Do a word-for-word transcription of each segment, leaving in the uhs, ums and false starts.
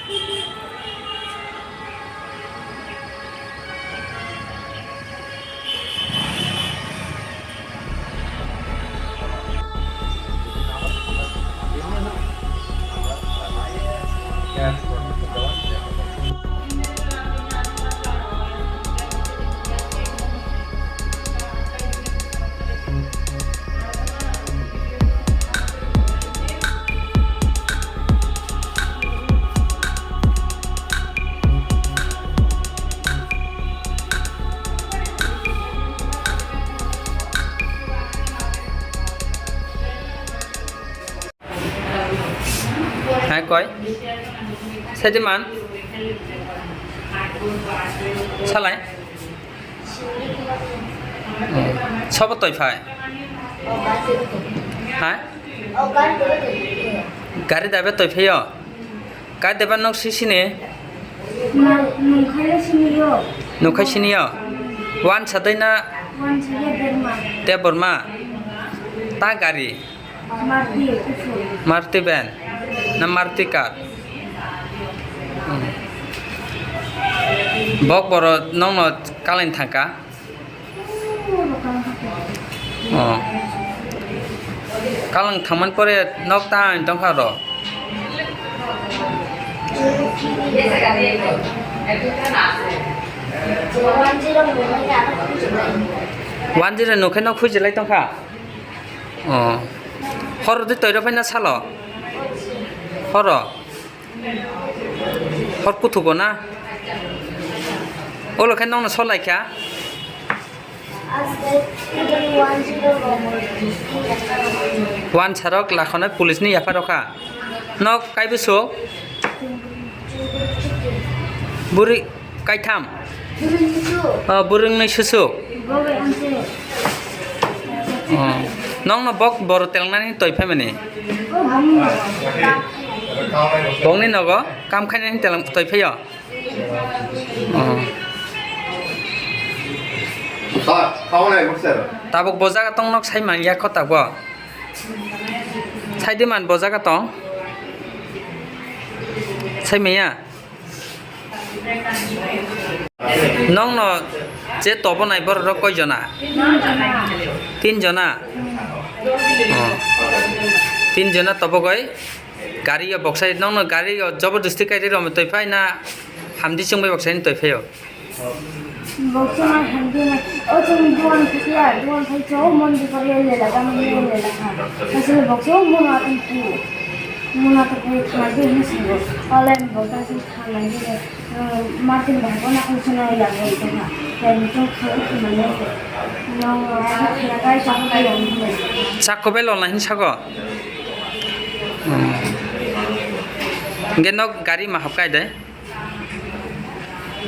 Hai koi? Saidiman? Salai? Hmm. Sobo toi phai? Ha? Gari dabe toi phaio? Kai deba nok si sini? Nungkhai sini yo. Nungkhai sini yo? Wan sadai na? Wan sadai Debbarma. Debbarma? Ta gari? Maruti, kufur. Maruti van na Maruti car? Hmm. Bok boro nokno kaleng thangka? Oh. Kaleng thangmani pore nok ta ani tongkha ro? One zero nungkhai nok khujilai tongkha? Oh. Horo de toiro phaina salo? Horo? Hor kuthugo na? Olo khe nokno sol laikha? Wan sarok lakhonai police ni yapharokha. Nok kaibusu? Buri kaitham? Buri nui susu. Oh, buri nui susu. Oh. Nokno bok boro telngnani toi phaimani? Bongni nogo kam khainani telang toi phaio? Oh. Tabuk bo jaga tong nok sai man ya kho tabuk. Sai di man bo jaga tong. Sai maya. Nokno je tobo nai borok rok koi jona? Tin jona. Oh. Tin jona tobo goi gari yo boksai nokno gari yo jobordosti kai ri rom toi phai na hamdi chwng bai boksai ni toi phai o? Boksa ma hamdi na o chwng duan phiya duan phai cho mon di kari le la ga mon le la ha. Asle boksa mon a tu mon a tu thana de ni singo. Ole boksa Martin bai bo na kung suna ya bo to na. Ya ni to kha kha mane. No, ya kha kai sa ko ya ni. Sak ko bai lona hin sako. Hingke nok gari ma hapkai de?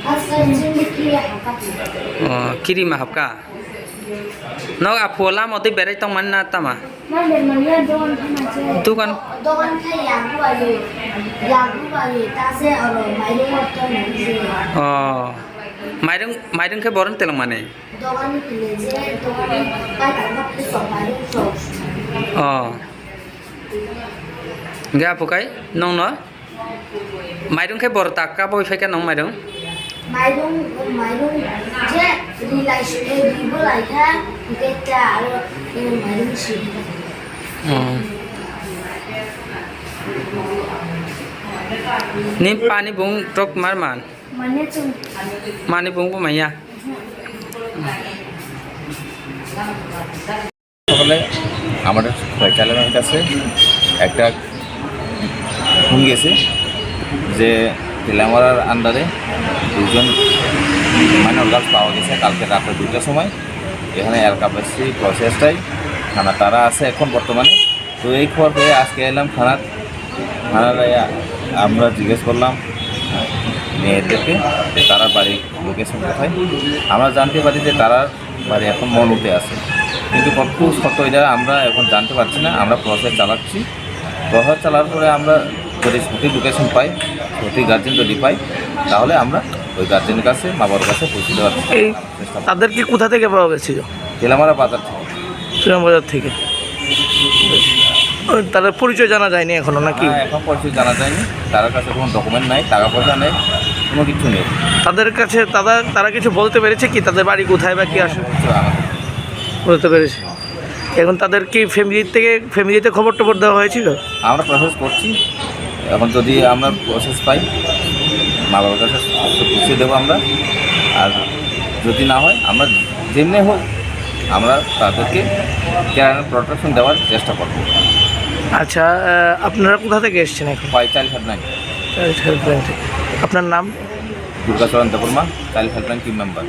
Asa chini kiri hapkai. Oh, kiri ma hapka. Nok aphu lama tei berai tong mani na tama? Dogan thana se. Dogan? Dogan khe yagu bai, yagu bai, ta se oro mairung motto nang se. Oh. Mairung, mairung khe boron telong mani? Dogan ni pile je, dogan ni pai tang ma pile sok mairung sok. Oh. Hingke aphu kai, nong no? Mairung khe boro tak ka boi phai khe nong mairung? Mairung, mairung je rilai sile ribo lai kha, hingke ta aro, eh, mairung si. Hmm. Ni pani bung tok mar man? Mane chung. Mani bung bo maya? সকলে আমাদের চালানোর কাছে একটা ফোন গেছে যে তেলামারার আন্ডারে দুজন মাইনর গার্লস পাওয়া গেছে কালকে রাতে দুইটার সময়। এখানে এলাকাবাসী প্রচেষ্টায় থানা তারা আছে এখন বর্তমানে। তো এই খবর পেয়ে আজকে এলাম থানার, থানার আয়া আমরা জিজ্ঞেস করলাম মেয়েদেরকে যে তারা বাড়ি লোকেশন কোথায়। আমরা জানতে পারি যে তারা বাড়ি এখন মনুতে আছে, কিন্তু কতটুকু সত্য এটা আমরা এখন জানতে পারছি না। আমরা প্রসেস চালাচ্ছি, প্রসেস চালার পরে আমরা যদি সঠিক লোকেশন পাই, সঠিক গার্জেন যদি পাই, তাহলে আমরা ওই গার্জেনের কাছে, মা বাবার কাছে পৌঁছে দেওয়ার এই চেষ্টা করব। তাদেরকে কোথা থেকে পাওয়া গেছিল? তেলামারা বাজার থেকে। তেলামারা বাজার থেকে। তাদের পরিচয় জানা যায়নি এখনো নাকি? না, এখন পরিচয় জানা যায়নি। তার কাছে কোনো ডকুমেন্ট নাই, টাকা পয়সা নেই, কোনো কিছু নেই। তাদের কাছে তারা, তারা কিছু বলতে পেরেছে কি তাদের বাড়ি কোথায় বা কি আসলে? কিছু আমাদের বলতে পেরেছে। এখন তাদের কি ফ্যামিলি থেকে, ফ্যামিলিতে খবর টবর দেওয়া হয়েছিল? আমরা প্রসেস করছি, এখন যদি আমরা প্রসেস পাই, মা বাবার কাছে পৌঁছে দেবো আমরা। আর যদি না হয়, আমরা যেমনি হোক, আমরা তাদেরকে কেয়ার অ্যান্ড প্রোটেকশন দেওয়ার চেষ্টা করবো। আচ্ছা, আহ, আপনারা কোথা থেকে এসেছেন এখন? পাই চাইল্ড হেল্পলাইন। চাইল্ড হেল্পলাইন থেকে। আপনার নাম? Durgacharan Debbarma, child helpline team member.